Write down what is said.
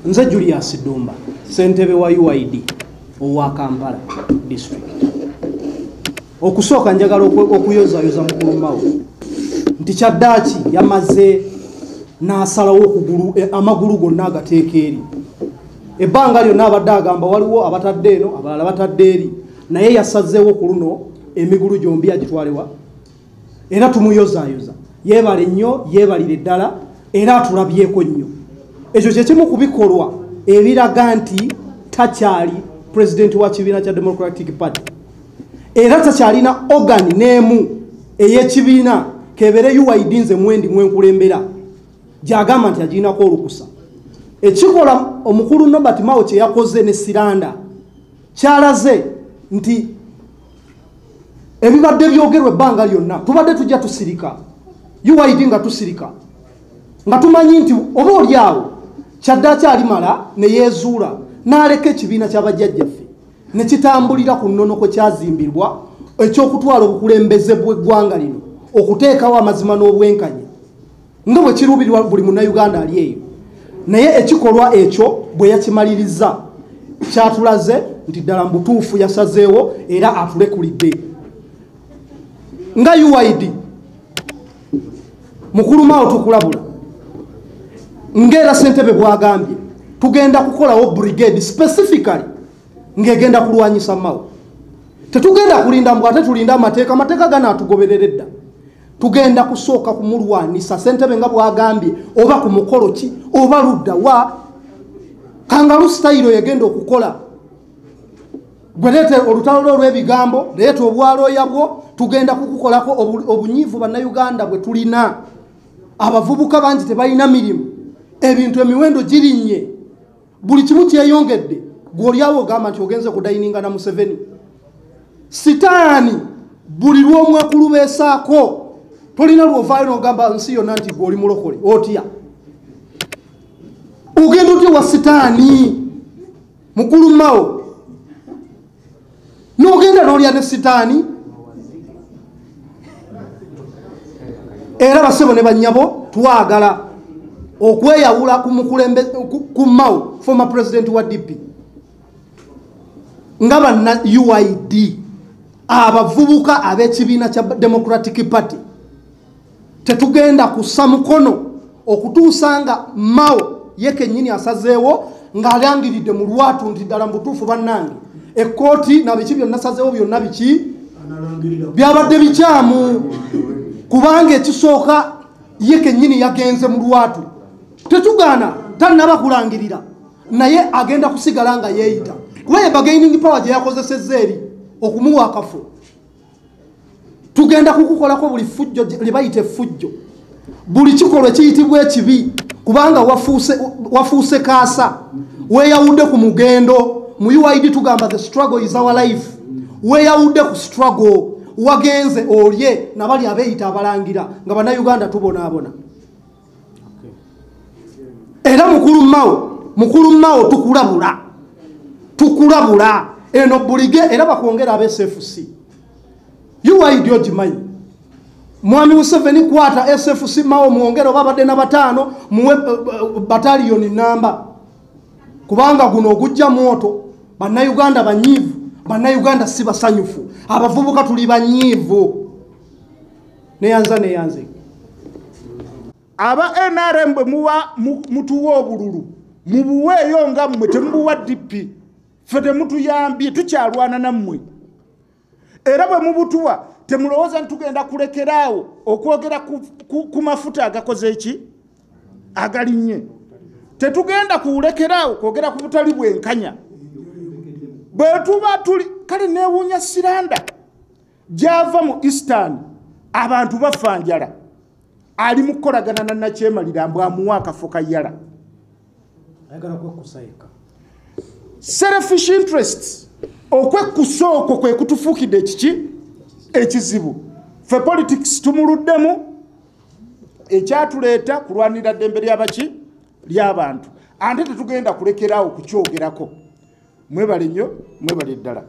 Nze Julius Ddumba, ssentebe wa UYD owa Kampala District. Okusooka njagala okuyozayoza mukulu Mao nti kyaddaaki yamaze n'asalawo okugulu amagulu gonna agateeka eri. Ebbanga lyonna abadde agamba waliwo abatadde eno, abalala batadde eri, naye yasazeewo ku luno emigulu gyombi agitwalewa. Era tumuyozaayoza, yeebale nnyo, yeebalire ddala, era atulabyeko nnyo. Ekyo kye kimu ku bikolwa ebiraga nti takyali pulezidenti wa kibiina kya Democratic Party, era takyalina organ n'emu ey'ekibiina kebere UYD nze mwendi mwenkulembera gy'agamba nti agirinako olukusa. Ekikola omukulu Norbert Mao kye yakoze ne Siranda kyalaze nti ebibadde byogerwa ebbanga lyonna tubadde tujja tusirika, UYD nga tusirika, nga tumanyi nti oba oli awo kyaddaaki alimala ne yeezuula n'aleka ekibiina ky'abajjajjaffe ne kitambulira ku nnono kwe kyazimbirwa eky'okutwala obukulembeze bw'eggwanga lino okuteekawo amazima n'obwenkanya nga bwe kiruubirirwa buli munnayuganda ali eyo. Naye ekikolwa ekyo bwe yakimaliriza kyatulaze nti ddala mu butuufu yasazeewo era atulekulidde. Nga UYD mukulu Mao tukulabula, ng'era ssentebe bw'agambye tugenda kukolawo brigade specifically ng'egenda kulwanyisa Mao. Tetugenda kulinda mbw ate tulinda amateeka, amateeka ganaatugoberera edda. Tugenda kusooka kumulwanisa ssentebe nga bw'agambye, oba ku mukolo ki oba ludda wa kangalu sitayiro yegenda okukola. Gwe leeta olutalo lwo olw'ebigambo, leeta obwalooya bwo, tugenda kukukolako obunyiivu bannayuganda bwe tulina. Abavubuka bangi tebalina mirimu, ebintu emiwendo girinnye, buli kimu kyeyongedde. Gw'oli awo ogamba nti ogenze kudayininga na Museveni. Sitaani buli lw'omwekulubeesaako tolina lw'ovaayo n'ogamba nsi yonna nti gwe oli mulokole, otya? Ogenda otya wa sitaani mukulu Mao n'ogenda n'olya ne sitaani? Era basebo ne bannyabo twagala okweyawula ku mukulembe ku Mao, former president wa DP, nga banna UYD abavubuka ab'ekibiina kya Democratic Party tetugenda kussa mukono okutuusa nga Mao ye kennyini asazeewo ng'alangiridde mu lwatu nti ddala mu butuufu bannange ekkooti na biki byonna sazeewo byonna biki byabadde bikyamu, kubanga ekisooka ye kennyini yagenze mu lwatu. Tetugaana tannaba kulangirira, naye agenda kusigala nga yeeyita, kuba ye bargaining power gye yakozesezza eri okumuwa akafo. Tugenda kukukolako buli fujjo lye bayita effujjo, buli kikolwa ekiyitibwa ekibi, kubanga wafuuse kaasa, weeyawudde ku mugendo. Mu UYD tugamba the struggle is our life. Weeyawudde ku struggle, wagenze olye nabali abeeyita abalangira nga bannayuganda tubonaabona. Era mukulu Mao, mukulu Mao tukulabula, tukulabula eno bulige era bakwongera abe SFC. UYD ogimanyi, Mwami Museveni kwata SFC Mao mwongere oba badde na bataano muwe bataliyoni namba, kubanga guno ogujja mwoto. Bannayuganda banyiivu, bannayuganda si basanyufu, abavubuka tuli banyiivu. Neyanza neyanze. Aba NRM bwe muwa mutuwa obululu mubuweeyo nga mmwe temubuwa DP, ffe temutuyambye, tukyalwana nammwe. Era bwe mubutuwa temulowooza nti tugenda kulekeraawo okwogera ku mafuta agakoze eki agalinnye. Tetugenda kulekeraawo kwogera ku butali bwenkanya. Bwe tuba tuli kale neewuunya Siranda gy'ava mu Eastern, abantu bafa njala, ali mu kukolagana na Nakyemalira mbu amuwa akafo ka yala. Ayagala kwekkusa yekka. Selfish interests, okwekkusa okwo kwe kutufuukidde ekiki ekizibu. Ffe politics tumuluddemu, ekyatuleeta kulwanirira ddembe ly'abaki ly'abantu, ate tetugenda kulekeraawo kukyogerako. Mwebale nnyo, mwebale ddala.